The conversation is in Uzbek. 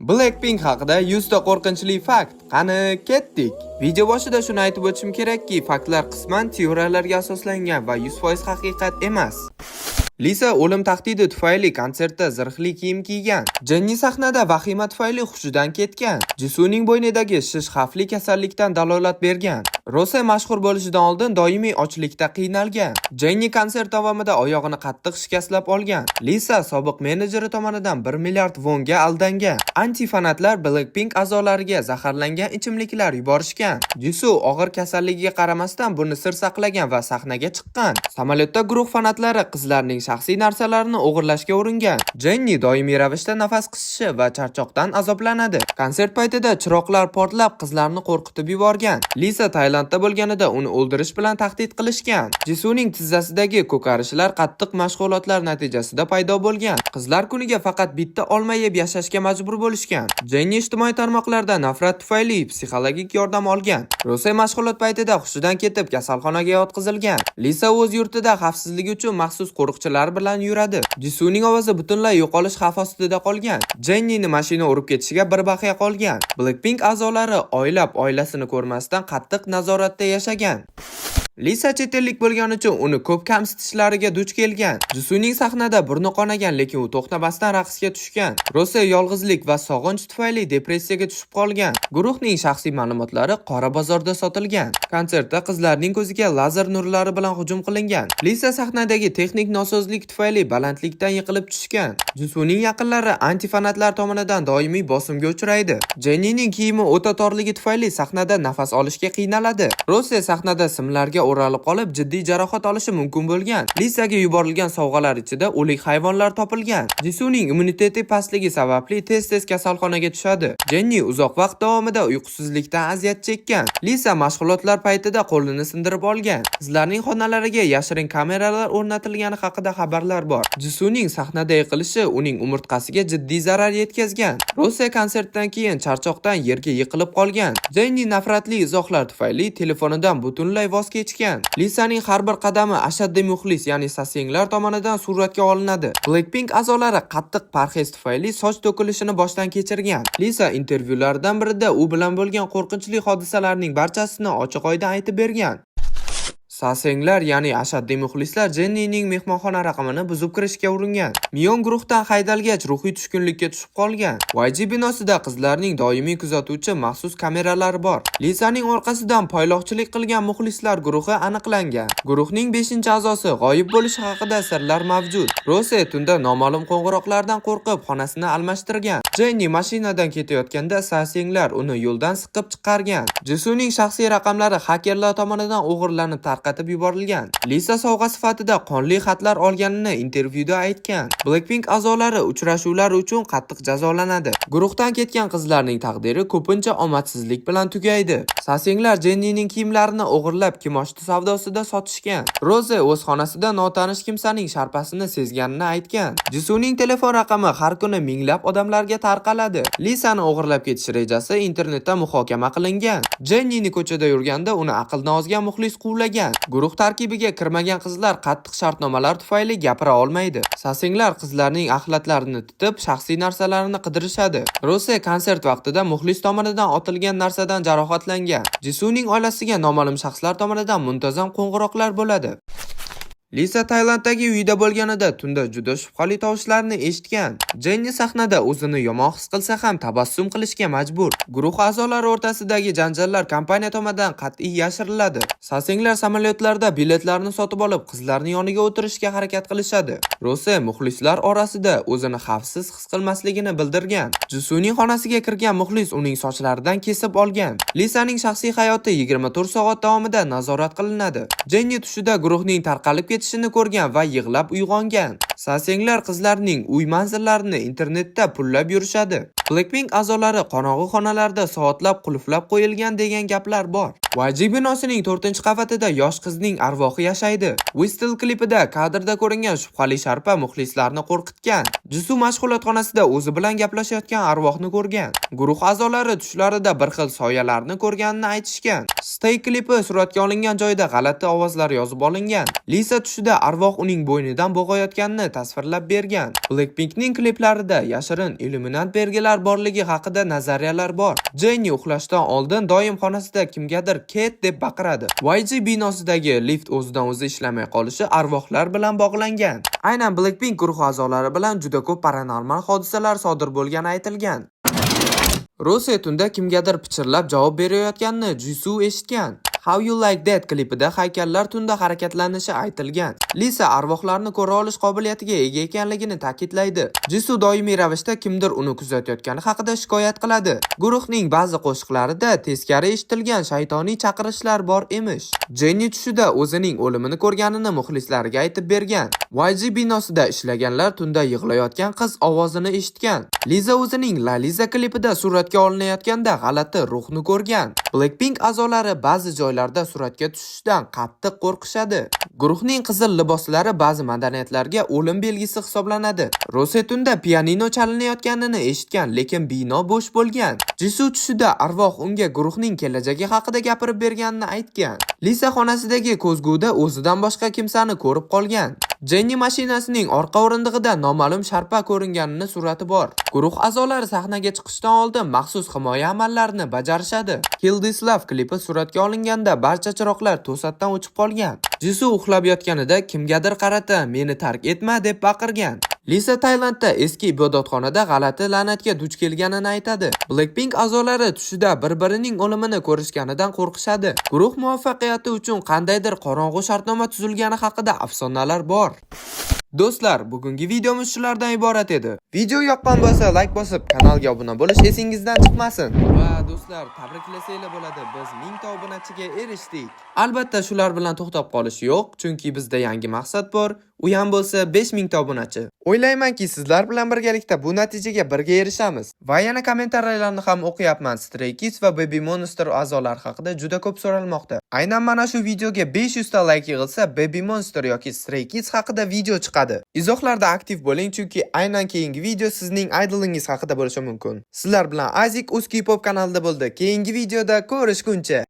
Blackpink haqida 100 ta qo'rqinchli fakt. Qani, ketdik. Video boshida shuni aytib o'tishim kerakki, faktlar qisman teoriyalarga asoslangan va 100% haqiqat emas. Lisa o'lim tahdidi tufayli konsertda zirhli kiyim kiygan. Jenni sahnada vahima tufayli hushidan ketgan. Jisuning bo'ynidagi shish xavfli kasallikdan dalolat bergan. Rose mashhur bo'lishidan oldin doimiy ochlikda qiynalgan. Jenni konsert davomida oyog'ini qattiq shikastlab olgan. Lisa sobiq menejeri tomonidan 1 milliard vonga aldangan. Anti-fanatlar Blackpink a'zolariga zaharlangan ichimliklar yuborishgan. Jisoo og'ir kasalligiga qaramasdan buni sir saqlagan va sahnaga chiqqan. Samolyotda guruh fanatlari qizlarning shaxsiy narsalarini o'g'irlashga uringan. Jenni doimiy ravishda nafas qisishi va charchoqdan azoblanadi. Konsert paytida chiroqlar portlab, qizlarni qo'rqitib yuborgan. Lisa Tailandda bo'lganida uni o'ldirish bilan tahdid qilishgan. Jisuning tizzasidagi ko'karishlar qattiq mashg'ulotlar natijasida paydo bo'lgan. Qizlar kuniga faqat bitta olma yeb yashashga majbur bo'lishgan. Jenni ijtimoiy tarmoqlarda nafrat tufayli psixologik yordam olgan. Rose mashg'ulot paytida hushidan ketib, kasalxonaga yotqizilgan. Lisa o'z yurtida xavfsizligi uchun maxsus qo'riqchilar bilan yuradi. Jisuning ovozi butunlay yo'qolish xavfi ostida qolgan. Jennini mashina urib ketishiga bir baxya qolgan. Blackpink a'zolari oylab oilasini ko'rmasdan qattiq nazoratda yashagan. Lisa chet ellik bo'lgani uchun uni ko'p kamsitishlariga duch kelgan. Jisuning sahnada burni qonagan, lekin u to'xtamasdan raqsga tushgan. Rose yolg'izlik va sog'inch tufayli depressiyaga tushib qolgan. Guruhning shaxsiy ma'lumotlari qora bozorda sotilgan. Konsertda qizlarning ko'ziga lazer nurlari bilan hujum qilingan. Lisa sahnadagi texnik nosozlik tufayli balandlikdan yiqilib tushgan. Jisuning yaqinlari antifanatlar tomonidan doimiy bosimga uchraydi. Jennining kiyimi o'ta torligi tufayli sahnada nafas olishga qiynaladi. Rose sahnada simlarga o'ralib qolib, jiddiy jarohat olishi mumkin bo'lgan. Lisaga yuborilgan sovg'alar ichida o'lik hayvonlar topilgan. Jisuning immuniteti pastligi sababli tez-tez kasalxonaga tushadi. Jenni uzoq vaqt davomida uyqusizlikdan aziyat chekkan. Lisa mashg'ulotlar paytida qo'lini sindirib olgan. Qizlarning xonalariga yashirin kameralar o'rnatilgani haqida xabarlar bor. Jisuning sahnada yiqilishi uning umurtqasiga jiddiy zarar yetkazgan. Rose konsertdan keyin charchoqdan yerga yiqilib qolgan. Jenni nafratli izohlar tufayli telefonidan butunlay voz kechgan. Lisaning har bir qadami ashaddiy muxlis, ya'ni sasaenglar tomonidan suratga olinadi. Blackpink a'zolari qattiq parhez tufayli soch to'kilishini boshdan kechirgan. Lisa intervyulardan birida u bilan bo'lgan qo'rqinchli hodisalarning barchasini ochiq-oydin aytib bergan. Sasaenglar, ya'ni ashaddiy muxlislar Jennining mehmonxona raqamini buzib kirishga uringan. Mion guruhdan haydalgach, ruhiy tushkunlikka tushib qolgan. YG binosida qizlarning doimiy kuzatuvchi maxsus kameralari bor. Lisaning orqasidan poyloqchilik qilgan muxlislar guruhi aniqlangan. Guruhning 5-a'zosi g'oyib bo'lishi haqida sirlar mavjud. Rose tunda noma'lum qo'ng'iroqlardan qo'rqib, xonasini almashtirgan. Jenni mashinadan ketayotganda sasaenglar uni yo'ldan siqib chiqargan. Jisuning shaxsiy raqamlari xakerlar tomonidan o'g'irlanib, tarqatib yuborilgan. Lisa sovg'a sifatida qonli xatlar olganini intervyuda aytgan. Blackpink a'zolari uchrashuvlar uchun qattiq jazolanadi. Guruhdan ketgan qizlarning taqdiri ko'pincha omadsizlik bilan tugaydi. Sasaenglar Jennining kiyimlarini o'g'irlab, kimoshdi savdosida sotishgan. Rose o'z xonasida notanish kimsaning sharpasini sezganini aytgan. Jisuning telefon raqami har kuni minglab odamlarga tarqaladi. Lisani o'g'irlab ketish rejasi internetda muhokama qilingan. Jennini ko'chada yurganda uni aqldan ozgan muxlis quvlagan. Guruh tarkibiga kirmagan qizlar qattiq shartnomalar tufayli gapira olmaydi. Sasaenglar qizlarning axlatlarini titib, shaxsiy narsalarini qidirishadi. Rose konsert vaqtida muxlis tomonidan otilgan narsadan jarohatlangan. Jisuning oilasiga noma'lum shaxslar tomonidan muntazam qo'ng'iroqlar bo'ladi. Lisa Tailanddagi uyida bo'lganida tunda juda shubhali tovushlarni eshitgan. Jenni sahnada o'zini yomon his qilsa ham, tabassum qilishga majbur. Guruh a'zolari o'rtasidagi janjallar kompaniya tomonidan qat'iy yashiriladi. Sasaenglar samolyotlarda biletlarni sotib olib, qizlarning yoniga o'tirishga harakat qilishadi. Rose muxlislar orasida o'zini xavfsiz his qilmasligini bildirgan. Jisuning xonasiga kirgan muxlis uning sochlaridan kesib olgan. Lisaning shaxsiy hayoti 24 soat davomida nazorat qilinadi. Jenni tushida guruhning tarqalib ketishini ko'rgan va yig'lab uyg'ongan. Sasaenglar qizlarning uy manzillarini internetda pullab yurishadi. Blackpink a'zolari qorong'u xonalarda soatlab qulflab qo'yilgan degan gaplar bor. YG binosining 4-qavatida yosh qizning arvohi yashaydi. Whistle klipida kadrda ko'ringan shubhali sharpa muxlislarni qo'rqitgan. Jisu mashg'ulot xonasida o'zi bilan gaplashayotgan arvohni ko'rgan. Guruh a'zolari tushlarida bir xil soyalarni ko'rganini aytishgan. Stay klipi suratga olingan joyda g'alati ovozlar yozib olingan. Lisa tushida arvoh uning bo'ynidan bo'g'ayotganini tasvirlab bergan. Blackpinkning kliplarida yashirin illuminat belgilari. Arvohlar borligi haqida nazariyalar bor. Jenni uxlashdan oldin doim xonasida kimgadir "Ket" deb baqiradi. YG binosidagi lift o'zidan o'zi ishlamay qolishi arvohlar bilan bog'langan. Aynan Blackpink guruhi a'zolari bilan juda ko'p paranormal hodisalar sodir bo'lgani aytilgan. Rose tunda kimgadir pichirlab javob berayotganini Jisoo eshitgan. How You Like That klipida haykallar tunda harakatlanishi aytilgan. Lisa arvohlarni ko'ra olish qobiliyatiga ega ekanligini ta'kidlaydi. Jisoo doimiy ravishda kimdir uni kuzatayotgani haqida shikoyat qiladi. Guruhning ba'zi qo'shiqlarida teskari eshitilgan shaytoniy chaqirishlar bor emish. Jenni tushida o'zining o'limini ko'rganini muxlislariga aytib bergan. YG binosida ishlaganlar tunda yig'layotgan qiz ovozini eshitgan. Liza o'zining La Liza klipida suratga olinayotganda g'alati ruhni ko'rgan. Blackpink a'zolari ba'zi joylarda suratga tushishdan qattiq qo'rqishadi. Guruhning qizil liboslari ba'zi madaniyatlarga o'lim belgisi hisoblanadi. Rose tunda pianino chalinayotganini eshitgan, lekin bino bo'sh bo'lgan. Jisoo tushida arvoh unga guruhning kelajagi haqida gapirib berganini aytgan. Lisa xonasidagi ko'zguda o'zidan boshqa kimsani ko'rib qolgan. Jenni mashinasining orqa o'rindig'ida noma'lum sharpa ko'ringanini surati bor. Guruh a'zolari sahnaga chiqishdan oldin maxsus himoya amallarini bajarishadi. Kill This Love klipi suratga olinganda barcha chiroqlar to'satdan o'chib qolgan. Jisoo uxlab yotganida kimgadir qarata "Meni tark etma" deb baqirgan. Lisa Tailandda eski ibodatxonada g'alati la'natga duch kelganini aytadi. Blackpink a'zolari tushida bir-birining o'limini ko'rishganidan qo'rqishadi. Guruh muvaffaqiyati uchun qandaydir qorong'u shartnoma tuzilgani haqida afsonalar bor. Do'stlar, bugungi videomiz shulardan iborat edi. Video yoqqan bo'lsa, like bosib, kanalga obuna bo'lish esingizdan chiqmasin. Va do'stlar, tabriklasanglar bo'ladi. Biz 1000 ta obunachiga erishdik. Albatta, shular bilan to'xtab qolish yo'q, chunki bizda yangi maqsad bor. U ham bo'lsa 5000 ta obunachi. O'ylaymanki, sizlar bilan birgalikda bu natijaga birga erishamiz. Va yana kommentariyalarni ham o'qiyapman. Stray Kids va Baby Monster a'zolari haqida juda ko'p so'ralmoqda. Aynan mana shu videoga 500 ta like yig'ilsa, Baby Monster yoki Stray Kids haqida video chiqadi. Izohlarda aktiv bo'ling, chunki aynan keyingi video sizning idolingiz haqida bo'lishi mumkin. Sizlar bilan Azik Uz K-pop kanalida bo'ldi. Keyingi videoda ko'rishguncha.